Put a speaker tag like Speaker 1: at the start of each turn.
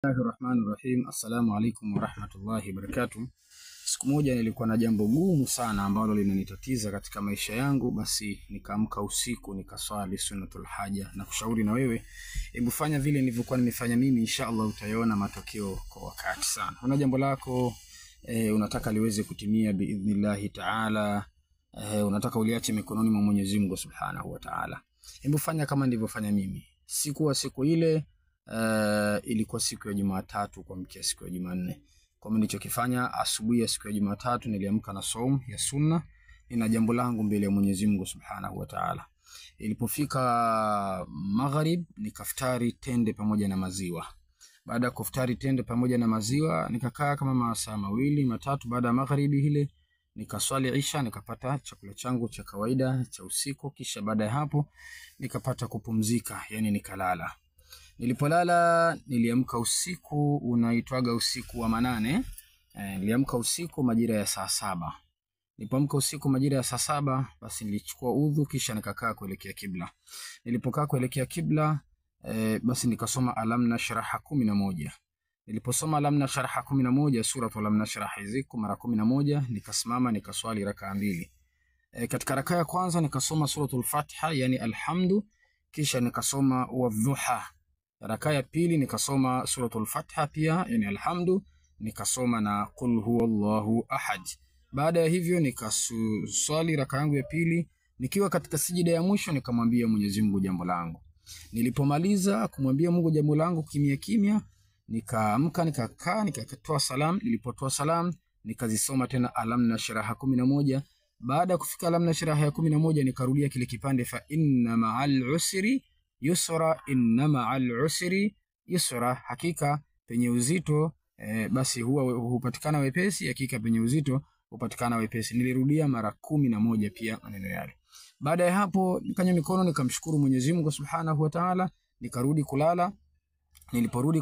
Speaker 1: Bismillahirrahmanirrahim. Assalamu alaikum warahmatullahi wabarakatuh. Siku moja nilikuwa na jambo gumu sana ambalo linanitatiza katika maisha yangu, basi nikaamka usiku nikaswali sunnatul haja, na kushauri na wewe, hebu fanya vile nilivyokuwa nimefanya mimi, inshallah utayaona matokeo kwa wakati sana. Una jambo lako unataka liweze kutimia biidhnillahi taala, unataka uliache mikononi mwa Mwenyezi Mungu Subhanahu wa Ta'ala. Hebu fanya kama nilivyofanya mimi. Sikuwa siku ile ilikuwa siku ya Jumatatu kuamkia siku ya Jumanne. Kwa mimi nilichokifanya asubuhi ya siku ya Jumatatu, niliamka na saum ya sunna, nina jambo langu mbele ya Mwenyezi Mungu Subhanahu wa Ta'ala. Ilipofika magharib, nikaftari tende pamoja na maziwa. Baada ya kuftari tende pamoja na maziwa, nikakaa kama masaa mawili matatu. Baada ya magharibi ile nikaswali isha, nikapata chakula changu cha kawaida cha usiku. Kisha baada ya hapo nikapata kupumzika, yani nikalala. Nilipolala niliamka usiku unaitwaga usiku wa manane. Niliamka usiku majira ya saa 7. Nilipoamka usiku majira ya saa 7, basi nilichukua udhu kisha nikakaa kuelekea kibla. Nilipokaa kuelekea kibla, basi nikasoma Alam Nashraha 11. Niliposoma Alam Nashraha 11, sura Alam Nashrah hiziku mara 11, nikasimama nikaswali rakaa 2. Katika rakaa ya kwanza nikasoma suratul Fatiha, yani alhamdu, kisha nikasoma wadhuha. Rakaa ya pili nikasoma suratul Fatiha pia, yani alhamdu, nikasoma na qul huwallahu ahad. Baada ya hivyo nikaswali rakaa yangu ya pili, nikiwa katika sijida ya mwisho nikamwambia Mwenyezi Mungu jambo langu. Nilipomaliza kumwambia Mungu jambo langu kimya kimya, nikaamka nikakaa nikatoa salam. Nilipotoa salam nikazisoma tena Alam Nashraha 11. Baada ya kufika Alam Nashraha ya 11 nikarudia kile kipande fa inna ma'al usri yusra, inna ma'al usri yusra, hakika penye uzito basi huwa hupatikana wepesi, hakika penye uzito hupatikana wepesi. Nilirudia mara 11 pia maneno yale. Baada ya hapo nikanywa mikono nikamshukuru Mwenyezi Mungu Subhanahu wa Ta'ala, nikarudi kulala. Niliporudi